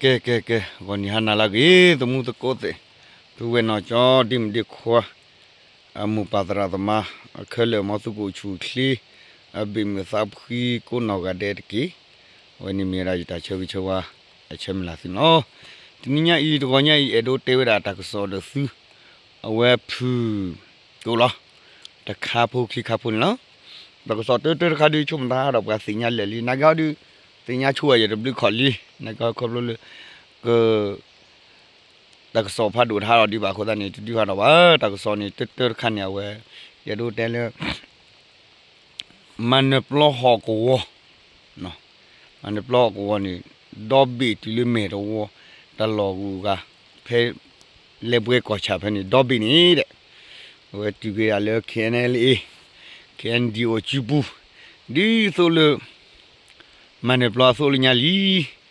ကဲ ကဲ ကဲ ဂီၤနံၤဟါနၤလၢအဂ့ၤ သမူသကိးသ့ၣ်, ပုၢ်ဝဲၢ်နီၢ်ကၠီ ဒ့မုၣ်ဒ့ခွါ, အမိၢ်ပၢ်သရၣ်သမါ, ခဲလၢာ်မ်သုကအိၣ်ဆူၣ်အိၣ်ချ့, အဘ့ၣ်မုာ်သးဖှံကိးနီၢ်ဂၤဒဲးတက့ၢ်. အဝဲန့ၣ်မ့ၢ်ဝဲဒၣ်ယတၢ်ဆၢဂ့ၤဆၢဝါ အဆၢမုၢ်လၢ်သုန့ၣ်လီၤ. တနံၤညါအံၤ တဂီၤညါအံၤ အဲၣ်ဒိးတဲဝဲဒၣ်တၢ်ကစီၣ်ဒီးသု, အဝဲဖုၣ်ကိာ်လီၤ. တခါဖိခံခါဖိန့ၣ်လီၤ. တၢ်ကစီၣ်တၢတၢတခါဒုး ဆိကမိၣ်တၢ်ဒီးပှၤသ့ၣ်ညါလၢာ်လံ, နာ်က့ဟီဒုး သ့ၣ်ညါဆိဝဲယတဘျုးခီၣ်လံ, နာ်က့ဟီခီဖျိလၢ က တၢ်ကစီၣ်ဖးဒိၣ်တဟးထီၣ်ဒံးဘၣ်အဃိသတးန့ၣ် တဒုးဟးထီၣ်ဘၣ်. တၢ်ကစီၣ်န့ၣ် တၢတၢတခါန့ၣ် အဝဲ ယအဲၣ်ဒိးတဲလၢ မၤနၢၤပျီဟီၣ်ကဝီၤ, မၤနၢၤပျီဟီၣ်ကဝီၤန့ၣ် ဒီဘ့ၣ်တုၤလၢမဲာ်တဝီ တၢ်လီၢ်ဂုၤဂၤ ဖဲ လဲၤပှဲၤကီၢ်ဆၣ်ဖဲန့ၣ် ဒီဘ့ၣ်န့ၣ်ဒီး အဝဲတုၤက့ၤဒၣ်လၢ KNLA, KNDO စုပူၤ ဒ်သိးလၢ မၤနၢၤပျီအသိးလၢညါလံ.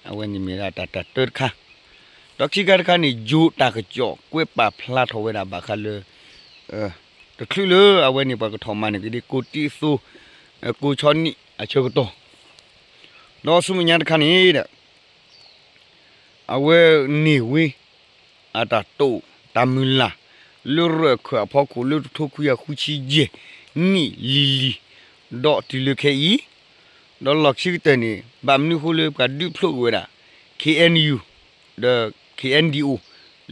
အဝဲန့ၣ်မ့ၢ်ဒၣ်တၢ်တၢတၢတခါ, ဒီးခံခါတခါန့ၣ် ယိၤတၢ်ကစီၣ်ကွဲးပာ်ဖျါထီၣ်ဝဲဒၣ်ဘၣ်ဃးလၢ တချုးလၢအဝဲန့ၣ် ပှၤကထီၣ်မၤန့ၢ်က့ၤဒ်ကိးတံၢ်အသိး, ကိးဆီနံၣ်အဆၢကတီၢ်, ဒီးဆူမဲာ်ညါတခါန့ၣ်ဒီး အဝဲန့ၢ်ဝဲ အတၢ်တိာ်တၢ်မုၢ်လၢ် လၢရၢၢ်ခၢၣ်အဖီခိၣ်လၢတထိခွံကယၤဃုဆံယဲၢ်နံၣ်လံၤလံၤ, ဒီးတုၤလၢခဲအံၤ, ဒီးလီၢ်ခံကတၢၢ်န့ၣ် ဘၣ်မနုၤအဃိလၢပှၤဒုးဖျိးကွံာ်ဝဲဒၣ် KNU ဒီး KNDO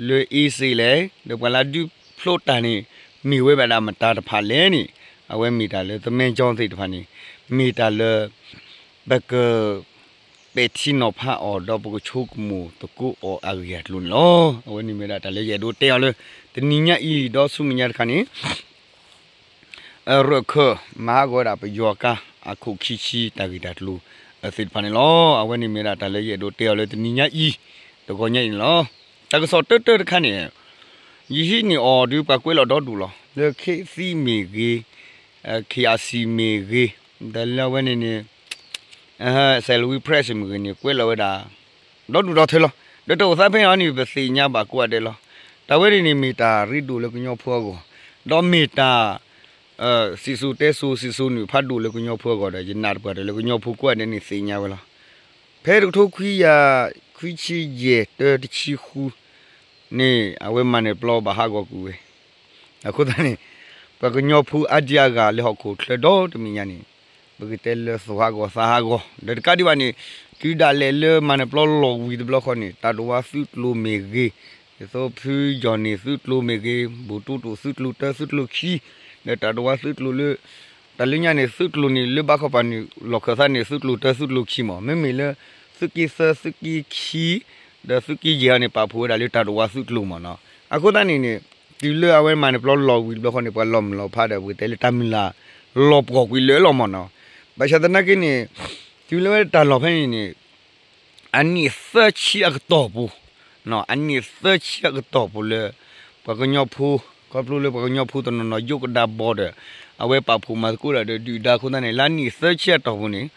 လၢအ့စ့လဲၣ်, ဒီးပှၤလၢဒုးဖျိးတၢ်န့ၣ် မ့ၢ်ဝဲဘၣ်ဒၣ်မတၤတဖၣ်လဲၣ်န့ၣ်, အဝဲမ့ၢ်တၢ်လၢသမဲကၠီသ့ၣ်တဖၣ်န့ၣ် မ့ၢ်တၢ်လၢ ပက ပဲာ်ထံနီၤဖးအီၤ ဒီးပကဆိကမိၣ်သကိးအီၤအဂ့ၢ်အကျိၤန့ၣ်လီၤ. အဝဲန့ၣ်မ့ၢ်ဒၣ်တၢ်လၢယအဲၣ်ဒိးတဲအီၤလၢ တနံၤညါအံၤ ဒီးဆူမဲာ်ညါတခါန့ၣ် ရၢၢ်ခၢၣ် မၤဟးဂီၤဝဲဒၣ်ပယီၤကါ အခိၣ်ခံဆံတၢ်ဂ့ၢ်တၢ်ကျိၤသ့ၣ်တဖၣ်န့ၣ်လီၤ. အဝဲန့ၣ်မ့ၢ်ဒၣ်တၢ်လၢယအဲၣ်ဒိးတဲအီၤလၢတနံၤညါအံၤ တဂီၤညါအံၤန့ၣ်လီၤ. တၢ်ကစီၣ်တၢတၢတခါန့ၣ် ယဟံးန့ၢ်အီၤဒုးပှၤကွဲးလီၤဒီဒူၣ်လီၤ. လၢခ့သံမ့ၢ်ဂ့ၤ, KIC မ့ၢ်ဂ့ၤ, ဒီးလၢအဝဲန့ၣ်န့ၣ် Salween Press မ့ၢ်ဂ့ၤန့ၣ် ကွဲးလီၤဝဲဒၣ် ဒီဒူၣ်ဒီထၢလီၤ. ဒီးတၢ်အိၣ်သးဖဲအံၤန့ၣ် ပသ့ၣ်ညါဘၣ်ကိးဂၤဒဲးလီၤ. တၢ်ဝဲန့ၣ်န့ၣ် မ့ၢ်တၢ်ရ့ဒိၣ်လၢကညီဖိအဂီၢ်, ဒီးမ့ၢ်တၢ် စံၣ်စိၤတဲစိၤ စံၣ်စိၤနုာ်ဖးဒိၣ်လၢကညီဖိအဂီၢ်ဒီး ယနာ်တပှၢ်တၢၢ်လၢကညီဖိကိးဂၤဒဲးန့ၣ်သ့ၣ်ညါဝဲလီၤ. ဖဲတကထိခွံကယၤခွံဆံယဲၢ် တၢတဆံဃုန့ၣ် အဝဲမၤနၢၤပျီဘၣ်ဟးဂီၤကွံာ်ဝဲ အဃိသတးန့ၣ် ပှၤကညီဖိအါဒံအါဂၤလၢဟီၣ်ခိၣ်ချၢဒီတမံၤညါန့ၣ် ပကတဲလၢသူၣ်ဟးဂီၤသးဟးဂီၤ ဒီးတကးဒံးဘၣ်န့ၣ် တုၤဒၣ်လဲာ်လၢမၤနၢၤပျီလီၤဝံၤတဘျီဃီန့ၣ် တၢ်ဒိၣ်ဝါသုးကျိၤမ့ၢ်ဂ့ၤ, ဒ်သိးဖုယီၢ်န့ၣ်သုးကျိၤမ့ၢ်ဂ့ၤ, ဘူးတူတူၣ်သုးကျိၤတၢသုးကျိၤခံ, ဒီးတၢ်ဒိၣ်ဝါသုးကျိၤလၢ တၢ်လၢညါန့ၣ် သုးကျိၤန့ၣ် လၢဘၣ်ဃီပၤန့ၣ် လီၢ်ခၢၣ်သးန့ၣ် သုးကျိၤတၢသုးကျိၤခံမး, မ့မ့ၢ်လၢ သုးက့သၢ သုးက့ခံ ဒီးသုးက့ယဲၢ်န့ၣ် ပာ်ဖှိၣ်ဝဲဒၣ်လၢတၢ်ဒိၣ်ဝါသုးကျိၤမးနီၤ. အဃိသတးန့ၣ်န့ၣ် တုၤလၢအဝဲမၤနၢၤပျီလီၤဝံၤတဘျီဃီန့ၣ် ပှၤလီၤမုၢ်လီၤဖးဒီး ပကတဲလၢတၢ်မုၢ်လၢ် လီၤပှီၢ်ကွံာ်လၢာ်လီၤမးနီၤ. ဘၣ်ဆၣ်သနာ်က့န့ၣ် တုၤလၢဝဲတၢ်လီၢ်ဖဲန့ၣ်န့ၣ် အနံၣ်သၢဆံအကတီၢ်ပူၤ, အနံၣ်သၢဆံအကတီၢ်ပူၤလၢ ပှၤကညီဖိ ခီဖျိလၢပှၤကညီဖိတနီၤနီၤယိကဒါဘီဒီး အဝဲပာ်ဖှိၣ်မၤသကိးတၢ်ဒီးဒုၣ်ဒါအဃိသတးန့ၣ် လၢအနံၣ်သၢဆံအတီၢ်ပူၤန့ၣ်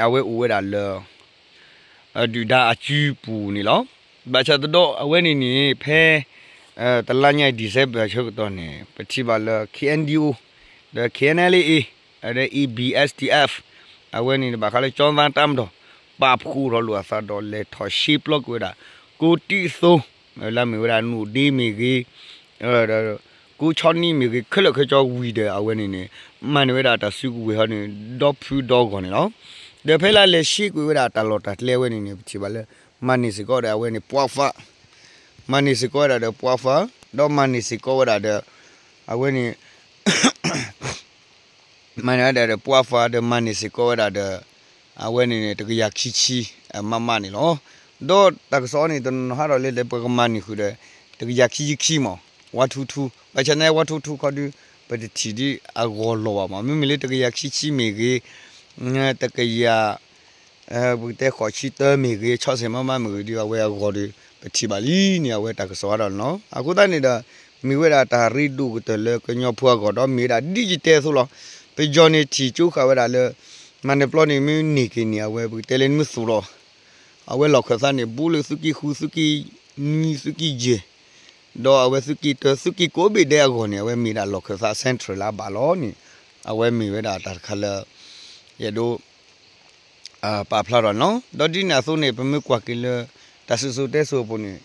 အဝဲအိၣ်ဝဲဒၣ်လၢ ဒုၣ်ဒါအစုပူၤန့ၣ်လီၤ. ဘၣ်ဆၣ်သနာ်က့ အဝဲန့ၣ်န့ၣ် ဖဲ တလါညါ December ဆၢကတီၢ်န့ၣ် ပထံၣ်ဘၣ်လၢ K N D O ဒီး K N L A ဒီး A B S D F အဝဲန့ၣ် ဘၣ်ဃးလၢကၠီသးတၢ်မၤဒီး ပာ်ဖှိၣ်ထီၣ်လိာ်အသးဒီးလဲၤထီၣ်ရှဲပျီကွံာ်ဝဲဒၣ် ကိးတံၢ်အသိး လၢအမ့ၢ်ဝဲဒၣ် နူၣ်ဒ့မ့ၢ်ဂ့ၤ ကိးဆီနံမ့ၢ်ဂ့ၤ ခဲလၢာ်ခဲဆ့ဝံၤဒီး အဝဲန့ၣ်န့ၣ် မၤန့ၢ်ဝဲဒၣ်တၢ်စုကဝဲၤဟီန့ၣ် ဒီဖုဒီဂီၢ်န့ၣ်လီၤ. ဒီးဖဲလၢလဲၤရှဲကွံာ်ဝဲဒၣ်တၢ်လီၢ်တၢ်ကျဲဝဲန့ၣ်န့ၣ် ပထံၣ်ဘၣ်လၢ မၤန့ၢ်စ့ၢ်ကီးဒီးအဝဲန့ၣ် ပှၤဖး မၤန့ၢ်စ့ၢ်ကီးဝဲဒၣ်ဒီးပှၤဖး ဒီးမၤန့ၢ်စ့ၢ်ကီးဝဲဒၣ်ဒီး အဝဲန့ၣ် မၤန့ၢ်ဝဲဒၣ်ဒီးပှၤဖး ဒီးမၤန့ၢ်စ့ၢ်ကီးဝဲဒၣ်ဒီး အဝဲန့ၣ်န့ၣ် တကယၤခံဆံ မမန့ၣ်လီၤ. ဒီးတၢ်ကစီၣ်န့ၣ် တနီၤနီၤဟးထီၣ်လၢပှၤကမၤန့ၢ်ဃုာ်ဒီး တကယၤခံဆံခံမး one two two ဘၣ်ဆၣ်န့ၣ် one two two ခီဒု ပတထံၣ်ဒ်အဂီၢ်လီၤဘၣ်မး မ့မ့ၢ်လၢတကယၤခံဆံမ့ၢ်ဂ့ၤ တကယၤ ပကတဲဃိးဆံတၢမ့ၢ်ဂ့ၤ ဆီဆဲးမမမ့ၢ်ဂ့ၤဒီး အဝဲအဂီၢ်ဒီး ပထံၣ်ဘၣ်လံန့ၣ် အဝဲတၢ်ကစီၣ်ဟးထီၣ်န့ၣ်လီၤ. အဃိသတးန့ၣ်ဒီး မ့ၢ်ဝဲဒၣ်တၢ်ရ့ဒိၣ်ကတၢၢ်လၢကညီဖိအဂီၢ် ဒီးမ့ၢ်ဝဲဒၣ် digital အသိးလီၤ. ပယီၤန့ၣ်ထံၣ်ကၠိဃာ်ဝဲဒၣ်လၢ မၤနၢၤပျီန့ၣ် မ့ၢ်န့ၢ်က့ၤန့ၣ် အဝဲပကတဲလၢနမ့ၢ်သူၣ်လီၤ အဝဲလီၢ်ခၢၣ်သးန့ၣ် ဘူးလၢသုးက့ဃု သုးက့နွံ သုးက့ယဲၢ် ဒီးအဝဲသုးက့တၢ သုးက့ကိးဘ့ၣ်ဒဲးအဂီၢ်န့ၣ် အဝဲမ့ၢ်ဒၣ်လီၢ်ခၢၣ်သး central လၢအဘၣ်လီၤန့ၣ် အဝဲမ့ၢ်ဝဲဒၣ်တၢ်တခါလၢ ယအဲၣ်ဒိး ပာ်ဖျါထီၣ်န့ၣ်လီၤ. ဒီးဒ်န့ၣ်အသိးန့ၣ် ပမ့ၢ်ကွၢ်က့ၤလၢ တၢ်စံၣ်စိၤတဲစိၤအပူၤန့ၣ်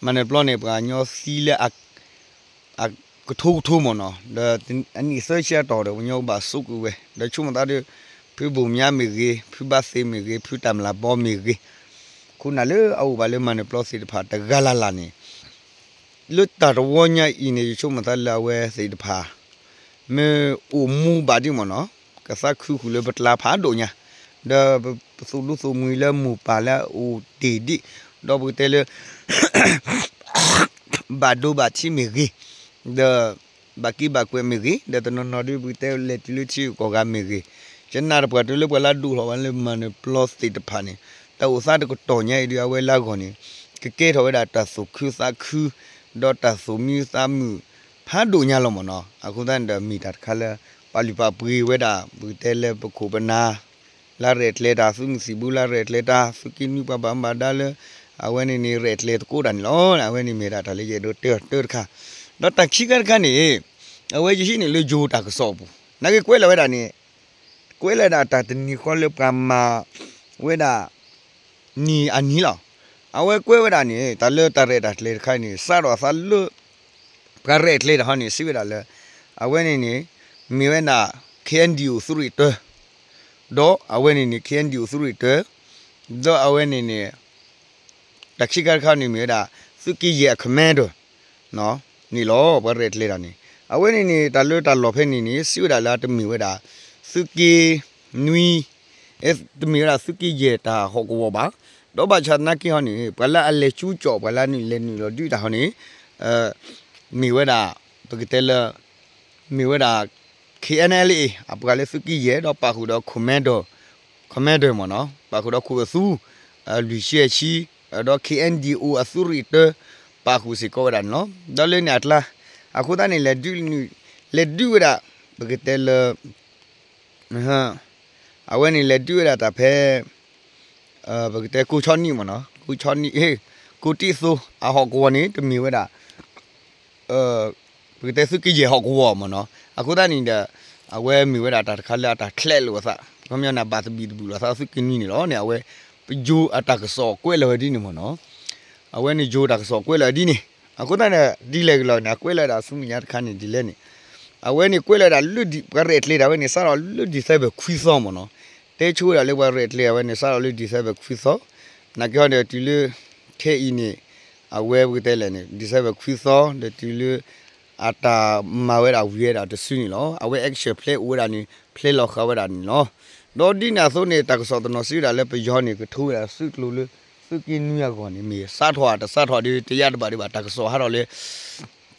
မၤနၢၤပျီန့ၣ် ပှၤကညီသံလၢ အကထိကထိမ့ၢ်နီၤ, ဒီးအနံၣ်သၢဆံအတီၢ်ဒီး ပှၤကညီကဘၣ်စူးကွံာ်ဝဲ, ဒီးဆိကမိၣ်သးဒီး ဖုဘိၣ်မၠါမ့ၢ်ဂ့ၤ, ဖုဘၣ်သ့ၣ်မ့ၢ်ဂ့ၤ, ဖုတၢ်မျၢ်ဘီမ့ၢ်ဂ့ၤ, ခိၣ်နၢ်လၢအအိၣ်ဘၣ်လၢမၤနၢၤပျီသ့ၣ်တဖၣ်တဂၤလၢ်လၢ်န့ၣ် လၢတၢ်တဝီညါအံၤန့ၣ် ယဆိကမိၣ်သးလၢအဝဲသ့ၣ်တဖၣ် မ့ၢ်အိၣ်မူဘၣ်ဒ်မ့ၢ်နီၤ, ကသးခုဃုာ်လၢပကျါဖးဒိၣ်ညါ, ဒီးပသူၣ်ဒူသးမုာ်လၢမိၢ်ပၢ်လၢအအိၣ်တ့ၢ်ဒံး, ဒီးပကတဲလၢ ဘၣ်ဒိဘၣ်ထံးမ့ၢ်ဂ့ၤ, ဒီး ဘၣ်က့ဘၣ်ကွဲးမ့ၢ်ဂ့ၤ, ဒီးတနီၤနီၤဒုး ပကတဲလဲၤတုၤလၢထံဂုၤကီၢ်ဂၤမ့ၢ်ဂ့ၤ, ယနာ်တပှၢ်တုၤလၢပှၤလၢအဒိၣ်ထီၣ်ဝဲလၢမၤနၢၤပျီသ့ၣ်တဖၣ်န့ၣ် တၢ်အိၣ်သးတကတီၢ်ညါအံၤဒုး အဝဲလၢအဂီၢ်န့ၣ် ကကဲထီၣ်ဝဲဒၣ်တၢ်သူၣ်ခုသးခု ဒီးတၢ်သူၣ်မံသးမုာ် ဖးဒိၣ်ညါလီၤမ့ၢ်နီၤ. အဃိသတးန့ၣ်ဒီး မ့ၢ်တၢ်တခါလၢ ပာ်လုၢ်ပာ်ပှ့ၤဝဲဒၣ် ပကတဲလၢပခိၣ်ပနၢ် လၢအရဲၣ်ကျဲၤတၢ် သုးမုၢ်သံၣ်ဘိလၢအရဲၣ်ကျဲၤတၢ် သုးက့နွံပှၤဘၣ်မူဘၣ်ဒါလၢ အဝဲန့ၣ်န့ၣ် ရဲၣ်ကျဲၤသကိးတၢ်န့ၣ်လီၤ. အဝဲန့ၣ်မ့ၢ်ဒၣ်တၢ်လၢယအဲၣ်ဒိးတဲအီၤတၢတခါ, ဒီးတၢ်ခံခါတခါန့ၣ် အဝဲယဟံးန့ၢ်လၢယိၤတၢ်ကစီၣ်အပူၤ နာ်က့ကွဲးလီၤဝဲဒၣ်န့ၣ် ကွဲးလီၤဝဲဒၣ်တၢ်တနံၤဃီလၢပှၤမၤဝဲဒၣ် နံၤအနံၤလီၤ. အဝဲကွဲးဝဲဒၣ်န့ၣ် တၢ်လၢတၢ်ရဲၣ်တၢ်ကျဲၤတခါန့ၣ် စးထီၣ်အသးလၢ ပှၤရဲၣ်ကျဲၤတၢ်ဟီန့ၣ် စံးဝဲဒၣ်လၢ အဝဲန့ၣ်န့ၣ် မ့ၢ်ဝဲဒၣ် ခ့ၣ်အဲၣ်ယူၣ် သုးရ့ၣ်တၢ ဒီးအဝဲန့ၣ်န့ၣ် ခ့ၣ်အဲၣ်ယူၣ် သုးရ့ၣ်တၢ ဒီးအဝဲန့ၣ်န့ၣ် တၢ်ခံခါတခါန့ၣ်မ့ၢ်ဝဲဒၣ် သုးက့ယဲၢ်အ commander န့ၣ်လီၤ. ပှၤရဲၣ်ကျဲၤတၢ်န့ၣ် အဝဲန့ၣ်န့ၣ် တၢ်လၢတၢ်လီၢ်ဖဲန့ၣ်န့ၣ် စံးဝဲဒၣ်လၢအတမ့ၢ်ဝဲဒၣ် သုးက့နွံ တမ့ၢ်ဝဲဒၣ်သုးက့ယဲၢ်တၢ်ဟီၣ်ကဝီၤဘၣ်. ဒီးဘၣ်ဆၣ်သနာ်က့ဟီန့ၣ် ပှၤလၢအလဲၤကၠူကၠီၣ် ပှၤလၢအနုာ်လဲၤနုာ်လီၤဒုးတၢ်ဟီန့ၣ် မ့ၢ်ဝဲဒၣ် ပကတဲလၢ မ့ၢ်ဝဲဒၣ် ခ့ၣ်အဲၣ်အဲၣ်လ်အ့ အပှၤလၢသုးက့ယဲၢ် ဒီးပာ်ဃုာ်ဒီး commander commander မ့ၢ်နီၤ ပာ်ဃုာ်ဒီးခိၣ်အသူ လွံၢ်ဆံအဆံ ဒီး ခ့ၣ်အဲၣ်ယူၣ် အသုးရ့ၣ်တၢ ပာ်ဃုာ်စ့ၢ်ကီးဝဲဒၣ်န့ၣ်လီၤ. ဒီးလၢန့ၣ်အကျါ အဃိသတးန့ၣ် လဲၤဒုးဝဲဒၣ် ပကတဲလၢ အဝဲန့ၣ်လဲၤဒုးဝဲဒၣ်တၢ်ဖဲ ပကတဲကိးဆီနံၣ်မ့ၢ်နီၤ ကိးဆီနံၣ် ကိးတံၢ်သိ အဟီၣ်ကဝီၤန့ၣ် တမ့ၢ်ဝဲဒၣ် ပကတဲသုးက့ယဲၢ်ဟီၣ်ကဝီၤမ့ၢ်နီၤ. အဃိသတးန့ၣ်ဒီး အဝဲမ့ၢ်ဝဲဒၣ်တၢ်တခါလၢအတၢ်ချဲးလိာ်အသး ခီပညီန့ၣ် ဘၣ်သဘံၣ်သဘုၣ်လိာ်သးသုးက့နွံန့ၣ်လီၤန့ၣ် အဝဲ ပယိၤအတၢ်ကစီၣ်ကွဲးလီၤဝဲဒ်န့ၣ်မ့ၢ်နီၤ. အဝဲန့ၣ်ယိၤတၢ်ကစီၣ်ကွဲးလီၤဒ်န့ၣ် အဃိသတးန့ၣ် ဒ်လဲၣ်ကလီၤန့ၣ် အကွဲးလီၤဝဲဒၣ်ဆူမဲာ်ညါတခါန့ၣ်ဒ်လဲၣ်န့ၣ် အဝဲန့ၣ်ကွဲးလီၤဝဲဒၣ်လၢ ပှၤရဲၣ်ကျဲၤတၢ်ဝဲန့ၣ် စးထီၣ်လၢ December ခွံသီမ့ၢ်နီၤ. တဲဆိဝဲဒၣ်လၢပှၤရဲၣ်ကျဲၤဝဲန့ၣ် စးထီၣ်လၢ December ခွံသီ နာ်က့ဟီဒီးတုၤလၢ ခဲအံၤန့ၣ် အဝဲပကတဲလဲၣ်န့ၣ် December ခွံသီ ဒီးတုၤလၢ အတၢ်မၤဝဲဒၣ်ဝံၤဝဲဒၣ်တစုန့ၣ်လီၤ. အဝဲ action ဖျဲးအိၣ်ဝဲဒၣ်န့ၣ် ဖျဲးလီၤဃာ်ဝဲဒၣ်န့ၣ်လီၤ. ဒီးဒ်န့ၣ်အသိးန့ၣ် တၢ်ကစီၣ်တနီၤစံးဝဲဒၣ်လၢပယီၤန့ၣ် ကထိဝဲဒၣ်သုးကျိၤလၢ သုးက့နွံအဂီၢ်န့ၣ် မ့ၢ်စးထီၣ်ဧါတစးထီၣ်ဒီး တယါတဘၣ်ဒံးဘၣ် တၢ်ကစီၣ်ဟးထီၣ်လၢ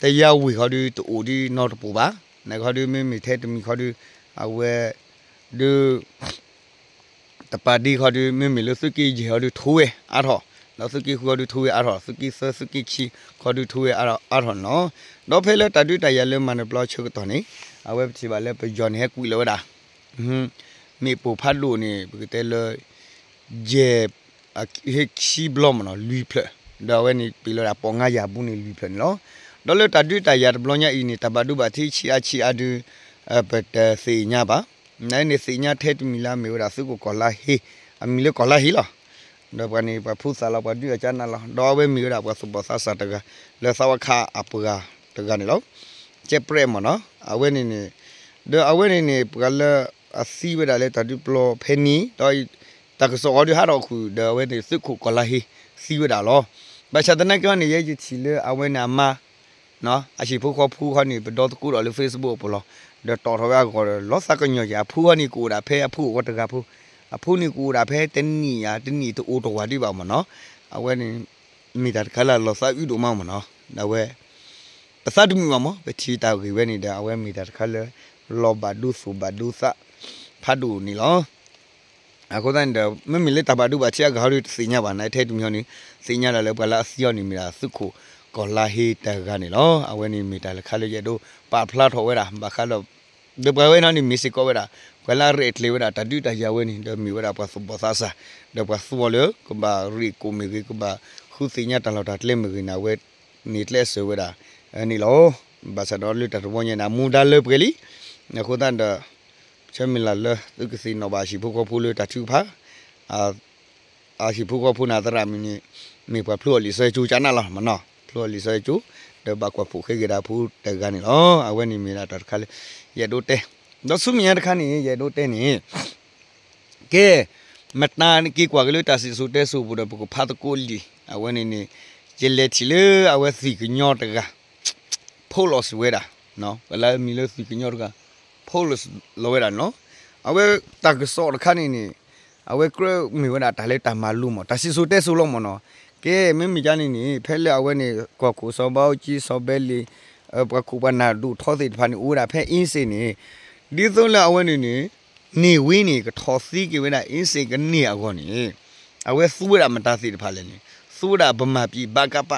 တယါဝ့ၢ်ခီဒီး တအိၣ်ဒ်နီတပူၤဘၣ်. နာ်က့ဟီဒီး မ့မ့ၢ်ထဲတမံၤခီဒီး အဝဲ ဒီး တပာ်ဒ့ခီဒီး မ့မ့ၢ်လၢသုးက့ယဲၢ်ခီဒီးထိဝဲအါထီၣ်, ဒီးသုးက့ဃုခီဒီးထိဝဲအါထီၣ်, သုးက့သၢ သုးက့ခံခီဒီးထိဝဲအါထီၣ်န့ၣ်လီၤ. ဒီးဖဲလၢတၢ်ဒုးတၢ်ယၤလၢမၤနၢၤပျီဆၢကတီၢ်န့ၣ် အဝဲပထံၣ်ဘၣ်လၢပယီၤန့ၣ်ဟဲကွံာ်လီၤဝဲဒၣ် မ့ၣ်ပိၢ်ဖးဒိၣ်န့ၣ် ပကတဲလၢ ယဲၢ် ခံဘျီမ့ၢ်နီၤ လွံၢ်ဖျၢၣ်, ဒီးအဝဲန့ၣ်ပ့ၤလီၤဒၣ်ပီၣ်ငါယၤဘူးန့ၣ်လွံၢ်ဖျၢၣ်န့ၣ်လီၤ. ဒီးလၢတၢ်ဒုးတၢ်ယၤတဘျီညါအံၤန့ၣ် တၢ်ဘၣ်ဒိဘၣ်ထံးဆံးအါဆံးအါဒုး ပတသ့ၣ်ညါဘၣ်. နန့ၣ်သ့ၣ်ညါထဲတမံၤလၢအမ့ၢ်ဝဲဒၣ်သုးခိၣ်ကီၢ်လါဟ့ အမံၤလၢကီၢ်လါဟ့လီၤ. ဒီးပှၤန့ၣ် ပှၤဖိသၣ်လီၤ ပှၤဒုးအကါနးလီၤ. ဒီးအဝဲမ့ၢ်ဝဲဒၣ်ပှၤသူၣ်ဘီၣ်သးစၢ်တဂၤ လၢသးဝါခးအပှၤတဂၤန့ၣ်လီၤ. ကဲပြဲးမ့ၢ်နီၤ အဝဲန့ၣ်န့ၣ် ဒီးအဝဲန့ၣ်န့ၣ် ပှၤလၢအသံဝဲဒၣ်လၢတၢ်ဒုးပျီဖဲန့ၣ် ဒီးတၢ်ကစီၣ်ဃီဒုးဟးထီၣ်ဃုာ် ဒီးအဝဲန့ၣ်သုးခိၣ်ကီၢ်လါဟ့သံဝဲဒၣ်လီၤ. ဘၣ်ဆၣ်သနာ်က့ဟီန့ၣ် ယဲယထံၣ်လၢအဝဲန့ၣ်အမါ အဟံၣ်ဖိဃီဖိခီန့ၣ် ပဒီသကိးဒီးလၢ Facebook အပူၤလီၤ. ဒီးတီၣ်ထီၣ်ဝဲအဂီၢ်ဒီး လီၤသးကညီၤက့ၤ အဖိခီန့ၣ် ကအိၣ်ဒၣ်ဖဲအဖိအဂီၢ်တဂၤဖိ, အဖိန့ၣ်ကအိၣ်ဒၣ်ဖဲတနံၣ်ဧါ တနံၣ်တအိၣ်တဝာ်ဒံးဘၣ်မ့ၢ်နီၤ. အဝဲန့ၣ် မ့ၢ်တၢ်တခါလၢအလီၤသးအုးဒိၣ်မးမ့ၢ်နီၤ. အဝဲ ပသးတမုာ်ဘၣ်မး ပထံၣ်တၢ်ဂ့ၢ်ဝဲန့ၣ်ဒီး အဝဲမ့ၢ်တၢ်တခါလၢ လီၤဘၣ်ဒိသူၣ်ဘၣ်ဒိသး ဖးဒိၣ်န့ၣ်လီၤ. အဃိသတးန့ၣ်ဒီး မ့မ့ၢ်လၢတၢ်ဘၣ်ဒိဘၣ်ထံးအဂၤဟီဒီးတသ့ၣ်ညါဘၣ် နထဲတမံၤဟီန့ၣ် သ့ၣ်ညါဒၣ်လၢပှၤလၢအသံအီၤန့ၣ်မ့ၢ်ဒၣ်သုးခိၣ်ကီၢ်လါဟ့တဂၤန့ၣ်လီၤ. အဝဲန့ၣ်မ့ၢ်တၢ်လၢခါလၢယအဲၣ်ဒိးပာ်ဖျါထီၣ်ဝဲဒၣ် ဘၣ်ဃးဒီး ဒီးပှၤဝဲနီၤန့ၣ်မ့ၢ်စ့ၢ်ကီးဝဲဒၣ် ပှၤလၢအရဲၣ်ကျဲၤဝဲဒၣ်တၢ်ဒုးတၢ်ယၤဝဲန့ၣ် ဒီးမ့ၢ်ဝဲဒၣ်ပှၤသူၣ်ဘီၣ်သးစၢ် ဒီးပှၤသူအီၤလၢကဘၣ်ရ့ၣ်ကိၣ်မ့ၢ်ဂ့ၤ ကဘၣ်ဃုသ့ၣ်ညါတၢ်လီၢ်တၢ်ကျဲမ့ၢ်ဂ့ၤန့ၣ် အဝဲန့ၣ်ကျဲးစၢးဝဲဒၣ်န့ၣ်လီၤ. ဘၣ်ဆၣ်ဒီးလၢတၢ်တဝီညါန့ၣ် အမူဒါလၢပှဲၤလံ. အဃိသတးဒီး ဆၢမုၢ်လၢ်လၢသုကသ့ၣ်နီၣ်ဘၣ်ဟံၣ်ဖိဃီဖိလၢတၢ်ထုကဖၣ် အဟံၣ်ဖိဃီဖိန့ၣ်သရၣ်မုၣ်န့ၣ် မ့ၢ်ပှၤဖျိအီၤလံာ်စီဆှံကၠိကၠနၣ်လီၤမနီၤ, ဖျိအီၤလံာ်စီဆှံကၠိ, ဒီးဘၣ်ကွၢ်ဖှိၣ်ဃဲက့ၤဒၣ်ဖိတဂၤန့ၣ်လီၤ. အဝဲန့ၣ်မ့ၢ်ဒၣ်တၢ်တခါလၢ ယအဲၣ်ဒိးတဲ, ဒီးဆူမဲာ်ညါတခါန့ၣ် ယအဲၣ်ဒိးတဲန့ၣ် ကဲ, မတၤက့ၤကွၢ်က့ၤလၢတၢ်စံၣ်စိၤတဲစိၤပူၤဒီး ပကဖးသကိးလံာ်, အဝဲန့ၣ်န့ၣ် ယလဲၤထံၣ်လၢအဝဲသံၣ်ကညီတဂၤ post လီၤဝဲဒၣ်, ပှၤလၢအမံၤလၢသံၣ်ကညီတဂၤ post လီၤဝဲဒၣ်န့ၣ်လီၤ. အဝဲတၢ်ကစီၣ်တခါန့ၣ်န့ၣ် အဝဲကြၢးမ့ၢ်ဝဲဒၣ်တၢ်လၢတၢ်မၤလိမး တၢ်စံၣ်စိၤတဲစိၤလီၤမနီၤ. ကဲ မ့မ့ၢ်ကန့ၣ်န့ၣ် ဖဲလၢအဝဲန့ၣ် ကီၢ်ခိၣ်စီၤဘးအူကၠံ စီၤဘဲလ့ၣ် ပှၤခိၣ်ပှၤနၢ်ဒိၣ်ထီသ့ၣ်တဖၣ်န့ၣ် အိၣ်ဝဲဒၣ်ဖဲအ့စ့ၣ်န့ၣ်, ဒ်သိးလၢအဝဲန့ၣ်န့ၣ် န့ၢ်ဝ့န့ၣ် ကထီၣ်သံက့ၤဝဲဒၣ်အ့စ့ၣ်ကန့ၢ်အဂီၢ်န့ၣ် အဝဲသူဝဲဒၣ်မတၤသ့ၣ်တဖၣ်လဲၣ်န့ၣ် သူဝဲဒၣ်ဗမာပြည် ဗကပ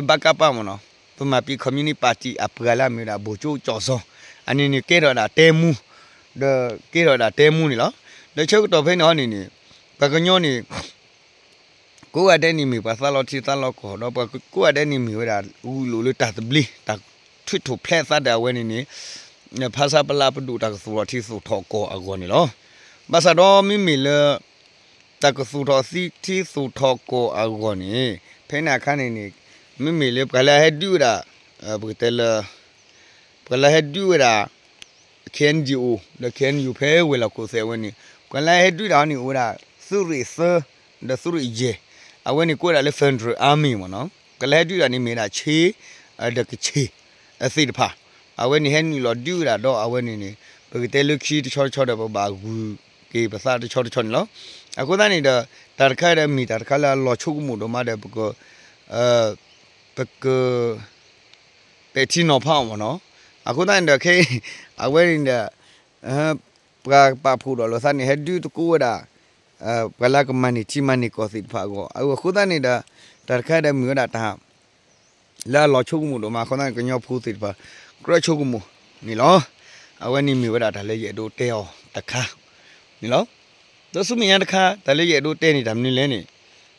ဗကပမနီၤ, ဗမာပြည်ကွန်မြူနစ်ပါတီ အပှၤလၢအမ့ၢ်ဝဲဒၣ် ဗိုလ်ချုပ်ကျော်ဇော် အန့ၣ်န့ၣ် ကဲထီၣ်ဝဲဒၣ်တဲမူ, ဒီးကဲထီၣ်ဝဲဒၣ်တဲမူန့ၣ်လီၤ. ဒီးဆၢကတီၢ်ဖဲန့ၣ်အီၤန့ၣ်န့ၣ် ပှၤကညီန့ၣ် ကိးဂၤဒဲးန့ၣ်မ့ၢ်ပှၤသးလီထံသးလီကီၢ် ဒီးပှၤကိးဂၤဒဲးန့ၣ်မ့ၢ်ဝဲဒၣ် ဂုာ်လိာ်လၢတၢ်သဘျ့ တၢ်ထွံၣ်ထီၣ်ဖျဲးသးဒီးအဝဲန့ၣ်န့ၣ် ဖဆပလ ပဒိၣ်တၢ်ကသူၣ်ထီၣ်ထံသူၣ်ထီၣ်ကီၢ်အဂီၢ်န့ၣ်လီၤ. ဘၣ်ဆၣ်ဒီးမ့မ့ၢ်လၢ တၢ်ကသူၣ်ထီၣ်သံထံသူၣ်ထီၣ်ကီၢ်အဂီၢ်န့ၣ် ဖဲန့ၣ်အခါန့ၣ်န့ၣ် မ့မ့ၢ်လၢပှၤလၢအဟဲဒုးဝဲဒၣ် ပကတဲလၢ ပှၤလၢဟဲဒုးဝဲဒၣ် KNDO ဒီး KNU ဖဲဝဲၤလီၢ်ခိၣ်သဲးဝဲန့ၣ် ပှၤလၢဟဲဒုးတၢ်န့ၣ်အိၣ်ဝဲဒၣ် သုးရ့ၣ်သၢ ဒီးသုးရ့ၣ်ယဲၢ်, အဝဲန့ၣ်ကိးဝဲဒၣ်လၢ Federal Army မနီၤ. ပှၤလၢဟဲဒုးတၢ်န့ၣ်မ့ၢ်ဝဲဒၣ် ခ့ ဒီးကခ့ၣ် အသ့ၣ်တဖၣ်, အဝဲန့ၣ်ဟဲနုာ်လီၤဒုးဝဲဒၣ်ဒီးအဝဲန့ၣ်န့ၣ် ပကတဲလၢခံတဆီတဆီဒီး ပဘၣ်ဂုာ်က့ၤပသးတဆီတဆီန့ၣ်လီၤ. အဃိသတးန့ၣ်ဒီး တၢ်တခါဒီးမ့ၢ်တၢ်တခါလၢအလီၤဆိကမိၣ်ဒိၣ်မးဒီး ပက ပက ပဲာ်ထံနီၤဖးအီၤမ့ၢ်နီၤ. အဃိသတးန့ၣ်ဒီး ခဲအံၤ အဝဲန့ၣ်ဒီး ပှၤပာ်ဖှိၣ်ဒီးလိာ်သးန့ၣ် ဟဲဒုးသကိးဝဲဒၣ် ပှၤလၢကမၤန့ၢ်ထံမၤန့ၢ်ကီၢ်သ့ၣ်တဖၣ်အဂီၢ်, အဃိသတးန့ၣ်ဒီး တၢ်တခါဒီးမ့ၢ်ဝဲဒၣ်တၢ် လၢအလီၤဆိကမိၣ်ဒိၣ်မးအဃိသတးန့ၣ် ကညီဖိသ့ၣ်တဖၣ် ကြၢးဆိကမိၣ်န့ၣ်လီၤ. အဝဲန့ၣ်မ့ၢ်ဝဲဒၣ်တၢ်လၢယအဲၣ်ဒိးတဲအီၤတခါန့ၣ်လီၤ. ဒီးဆူမဲာ်ညါတခါ တၢ်လၢယအဲၣ်ဒိးတဲန့ၣ် တၢ်မနုၤလဲၣ်န့ၣ်,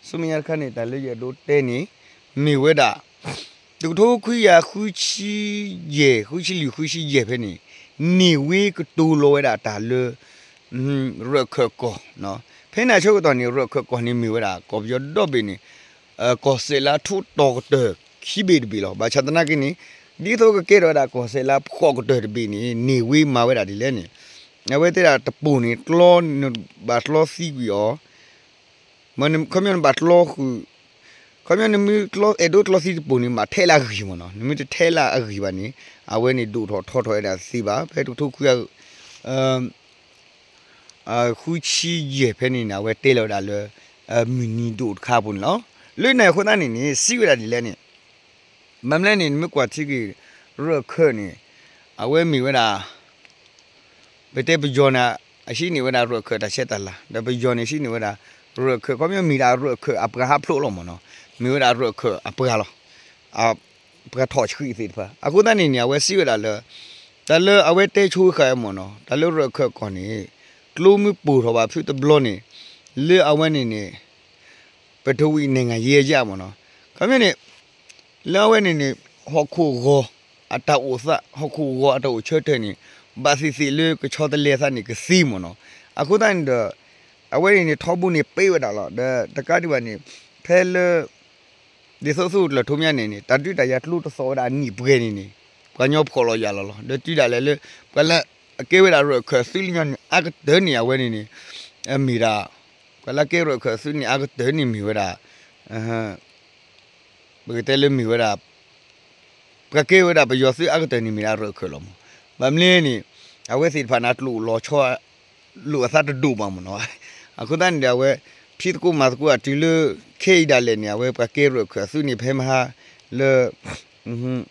ဆူမဲာ်ညါတခါန့ၣ် တၢ်လၢယအဲၣ်ဒိးတဲန့ၣ် မ့ၢ်ဝဲဒၣ် တကထိခွံကယၤဃုဆံယဲၢ် ဃုဆံလွံၢ် ဃုဆံယဲၢ်ဖဲန့ၣ် န့ၢ်ဝ့ကတိၤလီၤဝဲဒၣ်တၢ်လၢ ရၢၢ်ခၢၣ်ကီၢ်, ဖဲန့ၣ်အဆၢကတီၢ်န့ၣ် ရၢၢ်ခၢၣ်ကီၢ်န့ၣ်မ့ၢ်ဝဲဒၣ် ကီၢ်ပယီၤဒီဘ့ၣ်န့ၣ် ကီၢ်စဲၣ်လၢအထူးတီၤကတၢၢ်ခံဘ့ၣ်တဘ့ၣ်လီၤ. ဘၣ်ဆၣ်သနာ်က့န့ၣ် ဒ်သိးကကဲထီၣ်ဝဲဒၣ်ကီၢ်စဲၣ်လၢအဖှီၣ်ကတၢၢ်တဘ့ၣ်န့ၣ် န့ၢ်ဝ့မၤဝဲဒၣ်ဒ်လဲၣ်န့ၣ် အဝဲတဲဒၣ်တပိၢ်န့ၣ် ကျီနဘၣ်ကျီသံကွံာ်အီၤ မ့ၢ်ခီပညီနဘၣ်ကျီဃုာ်, ခီပညီနမ့ၢ်အဲၣ်ဒိးကျီသံတပိၢ်န့ၣ် မ့ၢ်ထဲလၢအဂံၢ်မ့ၢ်နီၤ, နမ့ၢ်တထဲလၢအဂံၢ်ဘၣ်န့ၣ် အဝဲန့ၣ်ဒိၣ်ထီၣ်ထီထီၣ်ဝဲဒၣ်သ့ဘၣ်. ဖဲတကထိခွံ ဃုဆံယဲၢ်ဖဲန့ၣ်န့ၣ် အဝဲတဲလီၤဝဲဒၣ်လၢ မုၢ်နံၤဒိၣ်တခါအပူၤန့ၣ်လီၤ. လၢန့ၣ်အဃိသတးန့ၣ်န့ၣ် စံးဝဲဒၣ်ဒ်လဲၣ်န့ၣ် ဘၣ်မနုၤလဲၣ်န့ၣ် နမ့ၢ်ကွၢ်ထံက့ၤ ရၢၢ်ခၢၣ်န့ၣ် အဝဲမ့ၢ်ဝဲဒၣ် ပတဲပယီၤန့ၣ် အဟံးန့ၢ်ဝဲဒၣ်ရၢၢ်ခၢၣ်တၢ်ဆဲးတၢ်လၤ ဒီးပယီၤန့ၣ်ဟံးန့ၢ်ဝဲဒၣ် ရၢၢ်ခၢၣ် ခီပညီမ့ၢ်ဒၣ်ရၢၢ်ခၢၣ်အပှၤဟးဖျိးလီၤမ့ၢ်နီၤ, မ့ၢ်ဝဲဒၣ်ရၢၢ်ခၢၣ်အပှၤလီၤ. ပှၤထီၣ်ဆှံသ့ၣ်တဖၣ် အဃိသတးန့ၣ်န့ၣ် အဝဲစံးဝဲဒၣ်လၢ တၢ်လၢအဝဲတဲဆိဃာ်မ့ၢ်နီၤ တၢ်လၢရၢၢ်ခၢၣ်ကီၢ်န့ၣ် ကျိမ့ၢ်ပိၢ်ထီၣ်ဘၣ်ဖုတဘျီန့ၣ် လၢအဝဲန့ၣ်န့ၣ် ပထဝီနိုင်ငံရေးအရ မ့ၢ်နီၤ, ခီပညီန့ၣ် လၢအဝဲန့ၣ်န့ၣ် ဟီၣ်ခိၣ်ဂီၤအတၢ်အိၣ်သး ဟီၣ်ခိၣ်ဂီၤအတၢ်အိၣ်ဆၢထၢၣ်န့ၣ် ဘၣ်သ့ၣ်သ့ၣ်လၢကဆီတလဲသးန့ၣ်ကသ့မ့ၢ်နီၤ. အဃိသတးန့ၣ်ဒီး အဝဲန့ၣ်န့ၣ် ထီဘိန့ၣ်ပ့ဝဲဒၣ်လီၤ. ဒီးတကးဒံးဘၣ်န့ၣ် ဖဲလၢ ဒ်သိးသုးခိၣ်ကျၢၢ်ထူမၠါန့ၣ်န့ၣ် တၢ်ဒုးတၢ်ယၤကျိတသီၣ်ဝဲဒၣ်အနံၣ်ပှဲၤန့ၣ်န့ၣ် ပှၤကညီဖှီၣ်လီၤယာ်လီၤလီၤ. ဒီးတုၤဒၣ်လဲာ်လၢ ပှၤလၢအကဲဝဲဒၣ်ရၢၢ်ခၢၣ်အသုးလၢညါန့ၣ် အါကတၢၢ်န့ၣ် အဝဲန့ၣ်န့ၣ် မ့ၢ်ဒၣ် ပှၤလၢကဲရၢၢ်ခၢၣ်အသုးန့ၣ် အါကတၢၢ်န့ၣ်မ့ၢ်ဝဲဒၣ် ပကတဲလၢမ့ၢ်ဝဲဒၣ် ပှၤကဲဝဲဒၣ်ပယီၤသုးအါကတၢၢ်န့ၣ် မ့ၢ်ဒၣ်ရၢၢ်ခၢၣ်လီၤမး. ဘၣ်မနုၤန့ၣ် အဝဲသ့ၣ်တဖၣ်န့ၣ် အကျိၣ်လီၤဆီ လိာ်အသးတဒိၣ်ဘၣ်မ့ၢ်နီၤ. အဃိသတးန့ၣ်ဒီး အဝဲ ဖံးသကိးမၤသကိးအတုၤလၢ ခဲအံၤဒၣ်လဲာ်န့ၣ် အဝဲပှၤကဲရၢၢ်ခၢၣ်အသုးန့ၣ် ဖဲမဟါလၢ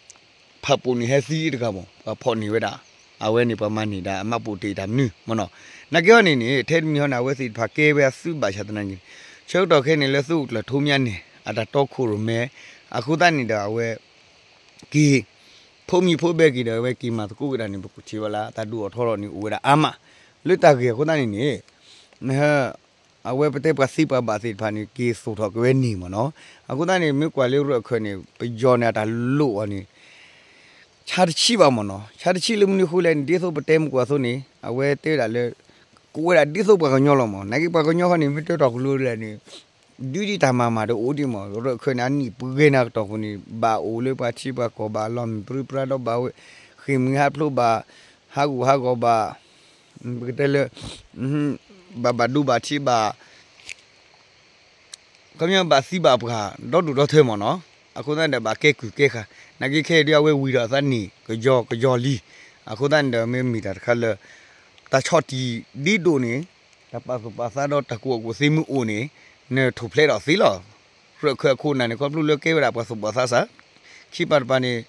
ဖးပိာ်န့ၣ်ဟဲသံတဂၤမး ပှၤဖီၣ်န့ၢ်ဝဲဒၣ် အဝဲန့ၣ်ပှၤမၤန့ၢ်ဒၣ်အမှတ်ပုံတင်တၢ်မနုၤမ့ၢ်နီၤ. နာ်က့ဟီန့ၣ်န့ၣ် ထဲတမံၤဟီန့ၣ် အဝဲသ့ၣ်တဖၣ်ကဲဝဲအသုးဘၣ်ဆၣ်သနာ်က့န့ၣ် ဆၢကတီၢ်ခဲအံၤန့ၣ် လၢသုးခိၣ်ကျၢၢ်ထူမၠါန့ၣ် အတၢ်တီခိၣ်ရိၣ်မဲ အဃိသတးန့ၣ်ဒီး အဝဲ က့ၤ ဖိးမံၤဖိးဘဲက့ၤဒီး အဝဲက့ၤမၤသကိးက့ၤဒၣ်န့ၣ် ပကထံၣ်ဘၣ်လၢ တၢ်ဒုးအိၣ်ထီၣ်ထီန့ၣ် အိၣ်ဝဲဒၣ်အါမး လၢတၢ်ဂ့ၢ်အဃိသတးန့ၣ်န့ၣ် အဝဲပတဲပှၤသံပှၤဘၣ်သ့ၣ်တဖၣ်န့ၣ် က့ၤသိၣ်ထီၣ်က့ၤဝဲန့ၣ်မ့ၢ်နီၤ. အဃိသတးန့ၣ် မ့ၢ်ကွၢ်လၢရၢၢ်ခၢၣ်န့ၣ် ပယီၤန့ၣ် အတၢ်လိၣ်အီၤန့ၣ် ဆါတဆံးဘၣ်မ့ၢ်နီၤ. ဆါတဆံးလၢမနုၤအဃိလဲၣ်န့ၣ် ဒ်သိးပတဲမုၢ်ကွၢ်သိးန့ၣ် အဝဲတဲဝဲဒၣ်လၢ ကိးဝဲဒၣ်ဒ်သိးပှၤကညီလီၤမး. နာ်က့ပှၤကညီဃီန့ၣ် မ့ၢ်တၢ်တီၤကလိလၢာ်န့ၣ် ဒုးဒံးတၢ်မၤမၤတအိၣ်ဒံးမး. ရၢၢ်ခၢၣ်န့ၣ် အနံၣ်ပှဲၤနၤကတီၢ်ပူၤန့ၣ် ဘၣ်အိၣ်လၢပှၤထံပှၤကီၢ် ဘၣ်လီၤမုၢ်ပြံပြါဒီး ဘၣ်ဃ့ၢ်မှံဟးဖျိး ဘၣ်ဟးဂူာ်ဟးဂီၤ ဘၣ် ပကတဲလၢ ဘၣ်ဘၣ်ဒိဘၣ်ထံးဘၣ် ခီပညီဘၣ်သံဘၣ်ပှၢ် ဒီဒူၣ်ဒီထၢမးနီၤ. အဃိသတးန့ၣ်ဒီး ဘၣ်ကဲကုၢ်ကဲဃာ် နာ်က့ခဲအံၤဒုး အဝဲဝံၤဒီးအသးန့ၣ် ကယီကယီလံ. အဃိသတးန့ၣ်ဒီး မ့ၢ်မ့ၢ်တၢ်တခါလၢ တၢ်ဆီၣ်တံၢ်ဒ့ဒိၣ်န့ၣ် တၢ်ပာ်သူၣ်ပာ်သးဒီးတၢ်ကူၣ်ဘၣ်ကူၣ်သ့မ့ၢ်အိၣ်န့ၣ် နထိၣ်ဖျဲးထီၣ်သ့လီၤ. ရၢၢ်ခၢၣ်အခိၣ်အနၢ်န့ၣ် ခီဖျိလၢကဲဝဲဒၣ်ပှၤသူၣ်ဘီၣ်သးစၢ် ခံပၤတပၤန့ၣ်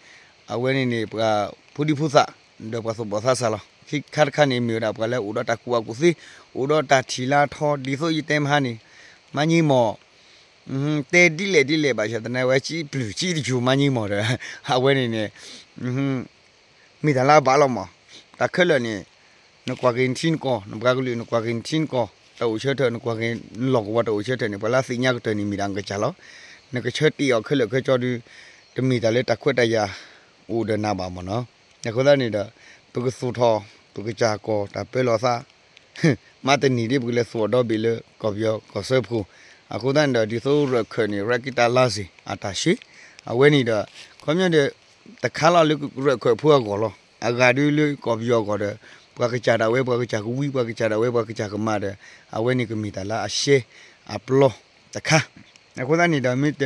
အဝဲန့ၣ်န့ၣ် ပှၤဖိဒံဖိသၣ် ဒီးပှၤသူၣ်ဘီၣ်သးစၢ်လီၤ. ခံခါတခါန့ၣ် မ့ၢ်ဝဲဒၣ်ပှၤလၢအိၣ်ဒီးတၢ်ကူၣ်ဘၣ်ကူၣ်သ့ အိၣ်ဒီးတၢ်ထံၣ်လါထီ ဒ်သိးယတဲမဟါန့ၣ် မါည့မီၢ် တဲဒ်လဲၣ်ဒ်လဲၣ်ဘၣ်ဆၣ်သနာ်က့ ဝဲစံးပျုၢ်စံးတယူၤမါည့မီၢ်ဒီး အဝဲန့ၣ်န့ၣ် မ့ၢ်တၢ်လၢအဘၣ်လီၤမး. တၢ်ခဲလၢာ်န့ၣ် နကွၢ်က့ၤနထံနကီၢ် နပှၤကလုာ် နကွၢ်က့ၤနထံနကီၢ် တၢ်အိၣ်ဆၢထၢၣ် နကွၢ်က့ၤနလီၢ်ကဝီၤတၢ်အိၣ်ဆၢထၢၣ်န့ၣ် ပှၤလၢအသ့ၣ်ညါကတၢၢ်န့ၣ် မ့ၢ်ဒၣ်နကစၢ်လီၤ. နကဆၢတ့ၢ်အီၤခဲလၢာ်ခဲဆ့ဒီး တမ့ၢ်တၢ်လၢတၢ်ခွဲးတၢ်ယာ်အိၣ်ဒီးနၤဘၣ်မးနီၤ. အဃိသတးန့ၣ်ဒီး ပကသူၣ်ထီၣ် ပကစၢ်ကီၢ်တၢ်ပၢလီၤသး မ့ၢ်တနံၤဒ်ပကလဲၤသူၣ်အီၤဒီဘ့ၣ်လၢကီၢ်ပယီၤကီၢ်စၢဖှိၣ်. အဃိသတးန့ၣ်ဒီး ဒ်သိးရၢၢ်ခၢၣ်န့ၣ် ရၢၢ်ကံတၢ်လါစ့ၢ် အတၢ်ဆှၢ အဝဲန့ၣ်ဒီး ခီပညီဒီး တခါလီၤလၢရၢၢ်ခၢၣ်ဖိအဂီၢ်လီၤ. အဂၤဒုးလၢကီၢ်ပယီၤအဂီၢ်ဒီး ပှၤကစၢ်ဒၣ်ဝဲ ပှၤကစၢ်ကဝံ ပှၤကစၢ်ဒၣ်ဝဲ ပှၤကစၢ်ကမၣ်ဒီး အဝဲန့ၣ်ကမ့ၢ်တၢ်လၢအရှဲအပျီတခါ. အဃိသတးန့ၣ်ဒီး မ့ၢ်တ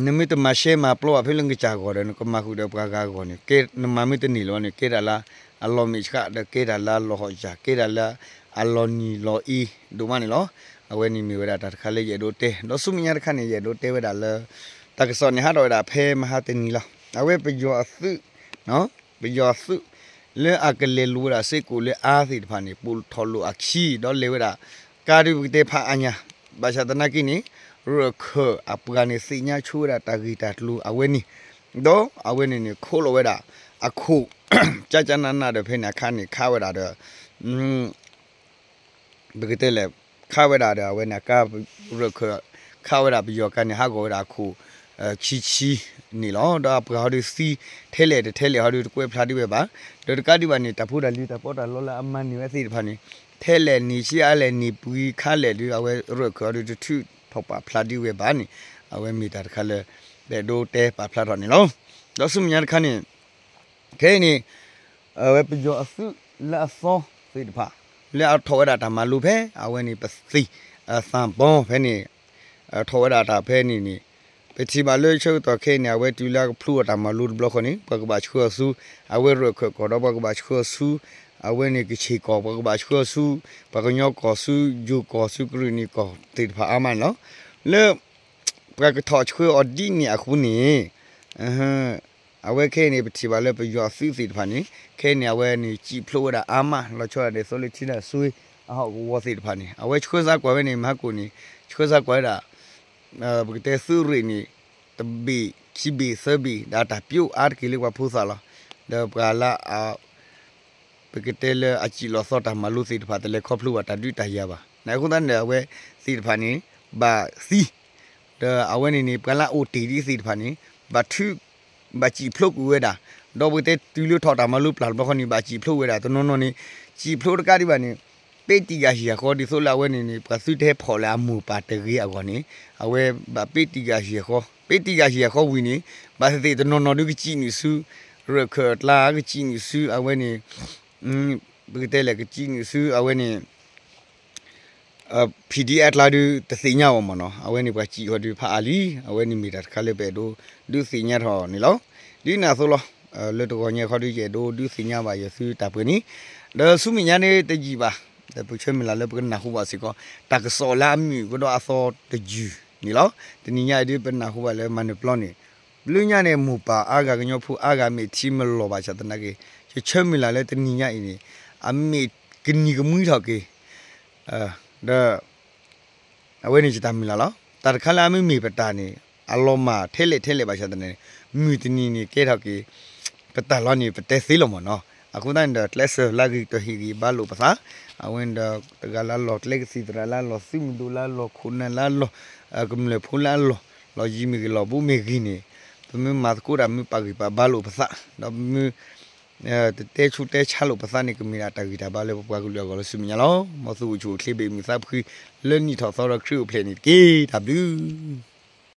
နမ့ၢ်တမၤရှဲမၤပျီဘၣ်ဖဲလၢနကစၢ်အဂီၢ်ဒီး နကမၤဃုာ်ဒီးပှၤဂၤအဂီၢ်န့ၣ် ကဲနမၤမ့ၢ်တန့ၢ်လၢၤဘၣ်န့ၣ် ကဲဒၣ်လၢအလီၤမဲာ်ဆှး ဒီးကဲဒၣ်လၢအလီၤဟီၣ်စၢ် ကဲဒၣ်လၢအလီၤနံၤလီၤအ့ဒိၣ်မးန့ၣ်လီၤ. အဝဲန့ၣ်မ့ၢ်ဝဲဒၣ်တၢ်တခါလၢယအဲၣ်ဒိးတဲ ဒီးဆူမဲာ်ညါတခါန့ၣ် ယအဲၣ်ဒိးတဲဝဲဒၣ်လၢ တၢ်ကစီၣ်န့ၣ်ဟးထီၣ်ဝဲဒၣ်ဖဲမဟါတနံၤလီၤ. အဝဲပယီၤအသုး ပယီၤအသုး လၢအကလဲၤလိာ်ဝဲဒၣ်စ့ၢ်ကီးလၢအါသ့ၣ်တဖၣ်န့ၣ် ပိာ်ထီၣ်လိာ်အခံ ဒီးလဲၤဝဲဒၣ် ကါဒုးပကတဲဖးအါညါ ဘၣ်ဆၣ်သနာ်က့န့ၣ် ရၢၢ်ခၢၣ်အပှၤန့ၣ် သ့ၣ်ညါဆိဝဲဒၣ်တၢ်ဂ့ၢ်တၢ်ကျိၤအဝဲန့ၣ် ဒီးအဝဲန့ၣ်န့ၣ် ခိးလီၤဝဲဒၣ် အခိၣ် ကၠၢ်ကၠၢ်နးနးဒီးဖဲန့ၣ်အခါန့ၣ် ခးဝဲဒၣ်ဒီး ပကတဲလဲၣ် ခးဝဲဒၣ်ဒီးအဝဲန့ၣ် ကါရၢၢ်ခၢၣ် ခးဝဲဒၣ်ပယီၤကါန့ၣ် ဟးဂီၤဝဲဒၣ်အခိၣ် ခံဆံန့ၣ်လီၤ. ဒီးအပှၤဟီဒုးသံ ထဲလဲၣ်တထဲလဲၣ်ဟီဒုး တကွဲးဖျါဒံးဝဲဘၣ်. ဒီးတကးဒံးဘၣ်န့ၣ် တၢ်ဖိတၢ်လံၤတၢ်ပီးတၢ်လီလၢအမၤန့ၢ်ဝဲသ့ၣ်တဖၣ်န့ၣ် ထဲလဲၣ်န့ၣ်ဆံးအါလဲၣ်န့ၣ်ပှံၤခါလဲၣ်ဒုး အဝဲရၢၢ်ခၢၣ်ဟီဒုး တထုးထီၣ်ပာ်ဖျါဒံးဝဲဘၣ်န့ၣ် အဝဲမ့ၢ်တၢ်တခါလၢ ပအဲၣ်ဒိးတဲပာ်ဖျါထီၣ်န့ၣ်လီၤ. ဒီးဆူမဲာ်ညါတခါန့ၣ် ခဲအံၤန့ၣ် အဝဲပယီၤအသုးလၢအသီသ့ၣ်တဖၣ် လၢအထီၣ်ဝဲဒၣ်တၢ်မၤလိဖဲ အဝဲန့ၣ်ပသံၣ် သၣ်ဘီဖဲန့ၣ် ထီၣ်ဝဲဒၣ်တၢ်ဖဲန့ၣ်န့ၣ် ပထံၣ်ဘၣ်လၢဆၢကတီၢ်ခဲအံၤန့ၣ် အဝဲတုၤလၢအကဖျိအီၤတၢ်မၤလိတဘျီဃီန့ၣ် ပှၤကဘၣ်ဆှၢအီၤဆူ အဝဲရၢၢ်ခၢၣ်ကီၢ်ဒီး ပှၤကဘၣ်ဆှၢအီၤဆူ အဝဲန့ၣ်ကဆ့ၣ်ကီၢ် ပှၤကဘၣ်ဆှၢအီၤဆူ ပှၤကညီကီၢ်ဆူ ယိၤကီၢ်ဆူ ကရ့ၣ်နံၣ်ကီၢ်သ့ၣ်တဖၣ်အါမးန့ၣ်လီၤ. လၢ ပှၤကထီၣ်ဆှၢအီၤဒ်န့ၣ်အဃိန့ၣ် အဝဲခဲအံၤန့ၣ် ပထံၣ်ဘၣ်လၢပယီၤအသုးသ့ၣ်တဖၣ်န့ၣ် ခဲအံၤန့ၣ် အဝဲန့ၣ် စံၣ်ဖျိးဝဲဒၣ်အါမး လီၤဆီဒၣ်ဒ်သိးလၢထံတၢ်ဆွ့အဟီၣ်ကဝီၤသ့ၣ်တဖၣ်န့ၣ် အဝဲဆှၢစါကွၢ်ဝဲန့ၣ် မဟါကိၣ်န့ၣ် ဆှၢစါကွၢ်ဝဲဒၣ် ပကတဲသုးရ့ၣ်န့ၣ် တဘ့ၣ် ခံဘ့ၣ် သၢဘ့ၣ် ဒီးတၢ်ပျိအါတက့ၢ်လၢပှၤဖိသၣ်လီၤ. ဒီးပှၤလၢအ ပကတဲလၢအစံၣ်လီၤသီတၢ်မၤလိသ့ၣ်တဖၣ် တလဲၤခီဖျိဘၣ်တၢ်ဒုးတၢ်ယၤဘၣ်. န့ၣ်အဃိသတးန့ၣ် အဝဲသ့ၣ်တဖၣ်န့ၣ် ဘၣ်သံ ဒီးအဝဲန့ၣ်န့ၣ် ပှၤလၢအအိၣ်တ့ၢ်ဒ်သ့ၣ်တဖၣ်န့ၣ် ဘၣ်ထု ဘၣ်စံၣ်ဖျိးကွံာ်ဝဲဒၣ်, ဒီးပကတဲတုၤလၢထီၣ်တၢ်မၤလိပျၢ်တဘျီဃီန့ၣ် ဘၣ်စံၣ်ဖျိးဝဲဒၣ် တနီၤနီၤန့ၣ် စံၣ်ဖျိးတကးဒံးဘၣ်န့ၣ် ပ့တံၢ်ဂၤဟံၣ်အဃီ ဒ်သိးလၢအဝဲန့ၣ်န့ၣ် ပှၤသုတဟဲဖီၣ်လၢအမိၢ်ပၢ်တဂ့ၤအဂီၢ်န့ၣ် အဝဲဘၣ်ပ့တံၢ်ဂၤဟံၣ်အဃီ, ပ့တံၢ်ဂၤဟံၣ်အဃီဝံၤန့ၣ် ဘၣ်သ့ၣ်သ့ၣ်တနီၤနီၤဒုးကစံၣ်နုာ်ဆူ ရၢၢ်ခၢၣ်အကျါ ကစံၣ်နုာ်ဆူ အဝဲန့ၣ် ပကတဲလဲၣ် ကစံၣ်နုာ်ဆူ အဝဲန့ၣ် ဖံးဒံအကျါဒုး တသ့ၣ်ညါဘၣ်မ့ၢ်နီၤ, အဝဲန့ၣ်ပှၤစံၣ်ဃီဒုးဖးအါလံ, အဝဲန့ၣ်မ့ၢ်တၢ်တခါလၢပအဲၣ်ဒိးဒုးသ့ၣ်ညါထီၣ်န့ၣ်လီၤ. ဒ်န့ၣ်အသိးလီၤ, လၢတဂီၤညါခီဒုး ယအဲၣ်ဒိးဒုးသ့ၣ်ညါဘၣ်ယသုတၢ်ပှဲၤန့ၣ်, ဒီးဆူမဲာ်ညါန့ၣ်တယံာ်ဘၣ်, ဒီးပဆၢမုၢ်လၢ်လၢပကနၢ်ဟူဘၣ်စ့ၢ်ကီး တၢ်ကစီၣ်လၢအမုာ်ကဒီးအသီတယုၢ်န့ၣ်လီၤ. တနံၤညါအံၤဒုးပနၢ်ဟူဘၣ်လၢမၤနၢၤပျီန့ၣ် လၢညါန့ၣ် မိၢ်ပၢ်အါဂၤကညီဖိအါဂၤမ့ၢ်ထံမ့ၢ်လီၢ်ဘၣ်ဆၣ်သနာ်က့ ယဆၢမုၢ်လၢ်လၢတနံၤညါအံၤန့ၣ် အမ့ၢ်ကနံၤကမှံထီၣ်က့ၤ ဒီး အဝဲန့ၣ်ယတၢ်မုၢ်လၢ်လီၤ. တၢ်တခါလၢအမ့မ့ၢ်ပတၢ်န့ၣ် အလီၤမၢ်ထဲလဲၣ်ထဲလဲၣ်ဘၣ်ဆၣ်သနာ်က့ မုၢ်တနံၤန့ၣ် ကဲထီၣ်က့ၤ ပတၢ်လီၤန့ၣ် ပတဲသ့လီၤမ့ၢ်နီၤ. အဃိသတးန့ၣ်ဒီး ကျဲးစၢးလၢအဂ့ၤကတၢၢ်ဟ့ၣ်ဂံၢ်ဘါလိာ်ပသး, အဝဲန့ၣ်ဒီး တဂၤလၢအလီၢ်ကျဲကသံၣ်သရၣ်လၢအလီၢ် သုးမုၢ်ဒိၣ်လၢအလီၢ် ခိၣ်နၢ်လၢအလီၢ် ကမျၢၢ်ဖိလၢအလီၢ် လီၢ်ယံၤမ့ၢ်ဂ့ၤ လီၢ်ဘူးမ့ၢ်ဂ့ၤန့ၣ် ပမ့ၢ်မၤသကိးတၢ် မ့ၢ်ပာ်ဂံၢ်ပာ်ဘါလိာ်ပသး ဒီးမ့ၢ် တတဲဆူၣ်တဲဆါလိာ်ပသးန့ၣ် ကမ့ၢ်ဒၣ်တၢ်ဂံၢ်တၢ်ဘါလၢပပှၤကလုာ်အဂီၢ်လၢဆူမဲာ်ညါလီၤ. မ်သုအိၣ်ဆူၣ်အိၣ်ချ့ဘၣ်မုာ်သးဖှံလၢနံၣ်ထီၣ်သီဒီးခရံာ်အိၣ်ဖျဲၣ်န့ၣ်တက့ၢ်. တၢ်ဘျုး